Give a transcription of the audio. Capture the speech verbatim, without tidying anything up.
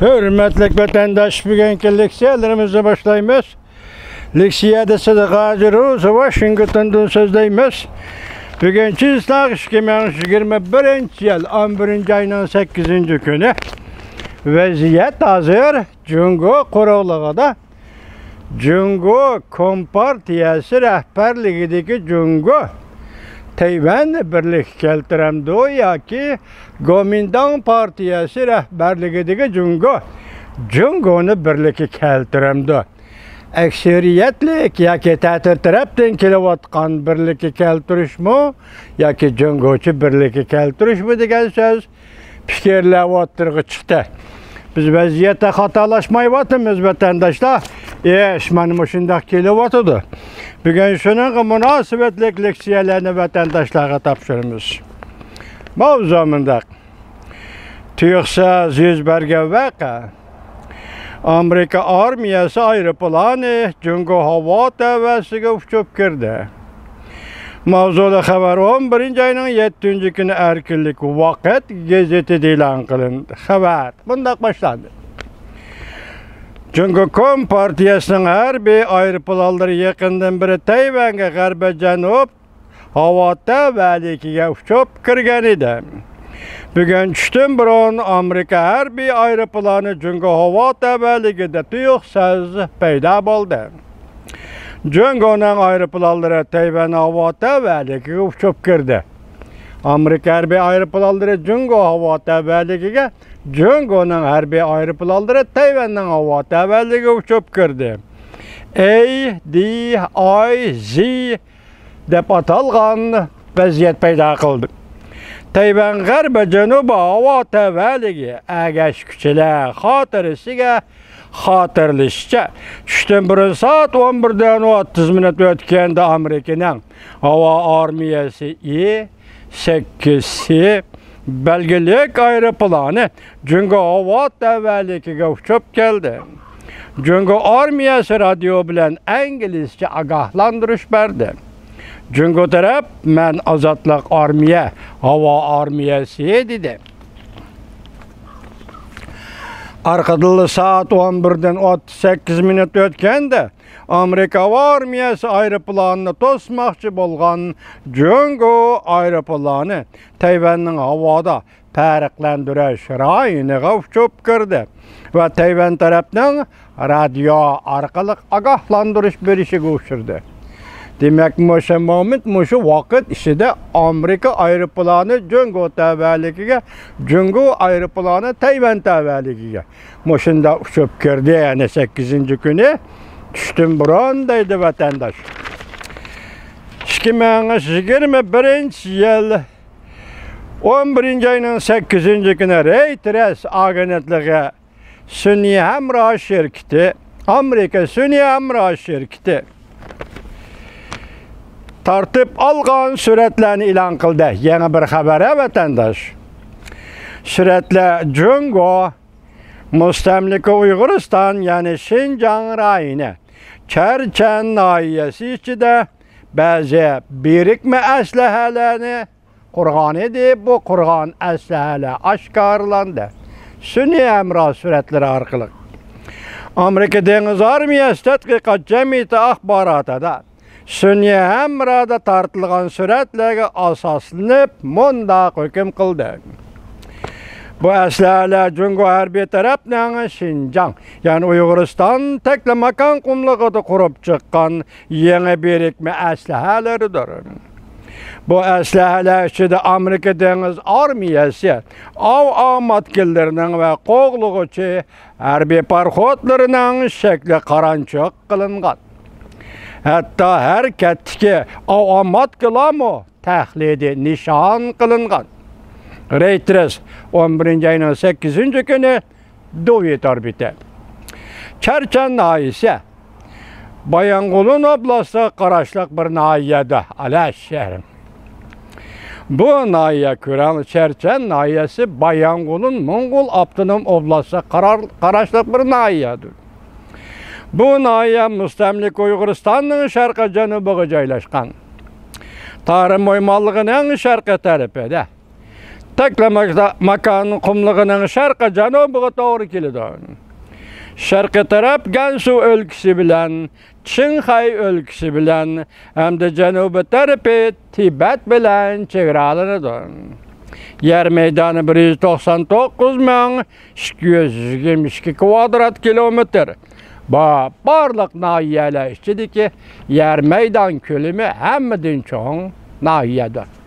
ھۆرمەتلىك ۋەتەنداش، بۈگۈنكى لېكسىيەلىرىمىزنى باشلايمىز. لېكسىيەدە سىدىق ھاجى روزى ۋاشىنگتوندىن سۆزلەيمىز. بۈگۈن چىسلاق ئىككى مىڭ يىگىرمە بىرىنچى يىل ئون بىرىنچى ئاينىڭ سەككىزىنچى كۈنى. ۋەزىيەت ھازىر جۇڭگو قۇرۇقلۇقىدا جۇڭگو كومپارتىيەسى رەھبەرلىكىدىكى جۇڭگو تەيۋەننى بىرلىككە كەلتۈرەمدۇ ياكى گومىنداڭ پارتىيەسى رەھبەرلىكىدىكى جۇڭگو جۇڭگونى بىرلىككە كەلتۈرەمدۇ؟ ئەكسىرىيەتلىك ياكى تەتۈر تەرەپتىن كېلىۋاتقان بىرلىككە كەلتۈرۈشمۇ ياكى جۇڭگوچە بىرلىككە كەلتۈرۈشمۇ دېگەن سۆز پىكىرلەر ئوتتۇرىغا چىقتى. بىز ۋەزىيەتتە خاتالاشمايۋاتىمىز، ۋەتەنداشلار. ئىش مانا مۇشۇنداق كېلىۋاتىدۇ. بۈگۈن شۇنىڭغا مۇناسىۋەتلىك لېكسىيەلەرنى ۋەتەنداشلارغا تاپشۇرىمىز. ماۋزۇ مۇنداق. تۇيۇقسىز يۈز بەرگەن ۋەقە. ئامېرىكا ئارمىيەسى ئايروپىلانى جۇڭگو ھاۋا تەۋەسىگە ئۇچۇپ كىردى. ماۋزۇلۇق خەۋەر ئون بىرىنچى ئاينىڭ يەتتىنچى كۈنى ئەركىنلىك ۋاقىت گېزىتىدە ئېلان قىلىندى. خەۋەر مۇنداق باشلاندى. جۇڭگو كومپارتىيەسىنىڭ ھەربىي ئايروپىلانلىرى يېقىندىن بېرى تەيۋەنگە غەربىي جەنۇب ھاۋا تەۋەلىكىگە ئۇچۇپ كىرگەن ئىدى. بۈگۈن چۈشتىن بۇرۇن ئامېرىكا ھەربىي ئايروپىلانى جۇڭگو ھاۋا تەۋەلىكىدە تۇيۇقسىز پەيدا بولدى. جۇڭگونىڭ ئايروپىلانلىرى تەيۋەن ھاۋا تەۋەلىكىگە ئۇچۇپ كىردى. ئامېرىكا ھەربىي ئايروپىلانلىرى جۇڭگو ھاۋا تەۋەلىكىگە، جۇڭگونىڭ ھەربىي ئايروپىلانلىرى تەيۋەننىڭ ھاۋا تەۋەلىكىگە ئۇچۇپ كىردى. ئەي دى ئاي زى دەپ ئاتالغان ۋەزىيەت پەيدا قىلدى. تەيۋەن غەربىي جەنۇبىي ھاۋا تەۋەلىكى ئەگەشكۈچىلەر خاتىرىسىگە خاتىرىلىشىچە، چۈشتىن بۇرۇن سائەت ئون بىردىن ئوتتۇز مىنۇت ئۆتكەندە ئامېرىكىنىڭ ھاۋا ئارمىيەسى ئى سەككىز سى بەلگىلىك ئايروپىلانى جۇڭگو ھاۋا تەۋەلىكىگە ئۇچۇپ كەلدى. جۇڭگو ئارمىيەسى رادىيو بىلەن ئىنگلىزچە ئاگاھلاندۇرۇش بەردى. جۇڭگو تەرەپ، مەن ئازادلىق ئارمىيە ھاۋا ئارمىيەسى، دېدى. ئارقىدىنلا سائەت ئون بىردىن ئوتتۇز سەككىز مىنۇت ئۆتكەندە، ئامېرىكا ھاۋا ئارمىيەسى ئايروپىلانىنى توسماقچى بولغان جۇڭگو ئايروپىلانى تەيۋەننىڭ ھاۋادا پەرقلەندۈرۈش رايونىغا ئۇچۇپ كىردى ۋە تەيۋەن تەرەپنىڭ رادىيو ئارقىلىق ئاگاھلاندۇرۇش بېرىشىگە ئۇچرىدى. دېمەك، مۇشۇ مومېنت، مۇشۇ ۋاقىت ئىچىدە ئامېرىكا ئايروپىلانى جۇڭگو تەۋەلىكىگە، جۇڭگو ئايروپىلانى تەيۋەن تەۋەلىكىگە مۇشۇنداق ئۇچۇپ كىردى. يەنى سەككىزىنچى كۈنى چۈشتىن بۇرۇن، دەيدۇ ۋەتەنداش. ئىككى مىڭ يىگىرمە بىرىنچى يىل ئون بىرىنچى ئاينىڭ سەككىزىنچى كۈنى رېيتېرس ئاگېنتلىقى سۈنئىي ھەمراھ شىركىتى، ئامېرىكا سۈنئىي ھەمراھ شىركىتى تارتىپ ئالغان سۈرەتلەرنى ئېلان قىلدى. يېڭى بىر خەۋەر، ھە، ۋەتەنداش. سۈرەتلەر جۇڭگو مۇستەملىكە ئۇيغۇرىستان، يەنى شىنجاڭ رايونى چەرچەن ناھىيەسى ئىچىدە بەزى بىرىكمە ئەسلىھەلەرنى قۇرغان ئىدى. بۇ قۇرغان ئەسلىھەلەر ئاشكارىلاندى. سۈنئىي ھەمراھ سۈرەتلىرى ئارقىلىق. ئامېرىكا دېڭىز ئارمىيەسى تەتقىقات جەمئىيىتى ئاخباراتىدا سۈنئىي ھەمراھدا تارتىلغان سۈرەتلەرگە ئاساسلىنىپ مۇنداق ھۆكۈم قىلدى. بۇ ئەسلىھەلەر جۇڭگو ھەربىي تەرەپنىڭ شىنجاڭ، يەنى ئۇيغۇرىستان تەكلىماكان قۇملۇقىدا قۇرۇپ چىققان يېڭى بىرىكمە ئەسلىھەلىرىدۇر. بۇ ئەسلىھەلەر ئىچىدە ئامېرىكا دېڭىز ئارمىيەسى ئاۋۇ ئاماتگىلىرىنىڭ ۋە قوغلىغۇچى ھەربىي پاراخوتلىرىنىڭ شەكلى قارانچۇق قىلىنغان. ھەتتا ھەرىكەتتىكى ئاۋۇ ئاماتگىلارمۇ تەقلىدىي نىشان قىلىنغان. رېيتېرس ئون بىرىنچى ئاينىڭ سەككىزىنچى كۈنى دۇۋى تور بېتى. چەرچەن ناھىيەسى بايانغولىن ئوبلاستىغا قاراشلىق بىر ناھىيەدۇر. ئالاش شەھىرى. بۇ ناھىيە، كۆرەڭلار، چەرچەن ناھىيەسى بايانغولىن موڭغۇل ئاپتونوم ئوبلاستىغا قارار-، قاراشلىق بىر ناھىيەدۇر. بۇ ناھىيە مۇستەملىكە ئۇيغۇرىستاننىڭ شەرقىي جەنۇبىغا جايلاشقان. تارىم ئويمانلىقىنىڭ شەرقىي تەرىپىدە تەكلىماكان قۇملۇقىنىڭ شەرقىي جەنۇبىغا توغرا كېلىدۇ. شەرقىي تەرەپ گەنسۇ ئۆلكىسى بىلەن، چىڭخەي ئۆلكىسى بىلەن ھەمدە جەنۇبىي تەرىپى تىبەت بىلەن چېگرالىنىدۇ. يەر مەيدانى بىر يۈز توقسان توققۇز مىڭ ئىككى يۈز يىگىرمە ئىككى كىۋادرات كىلومېتىر. بۇ بارلىق ناھىيەلەر ئىچىدىكى يەر مەيدان كۆلىمى ھەممىدىن چوڭ ناھىيەدۇر.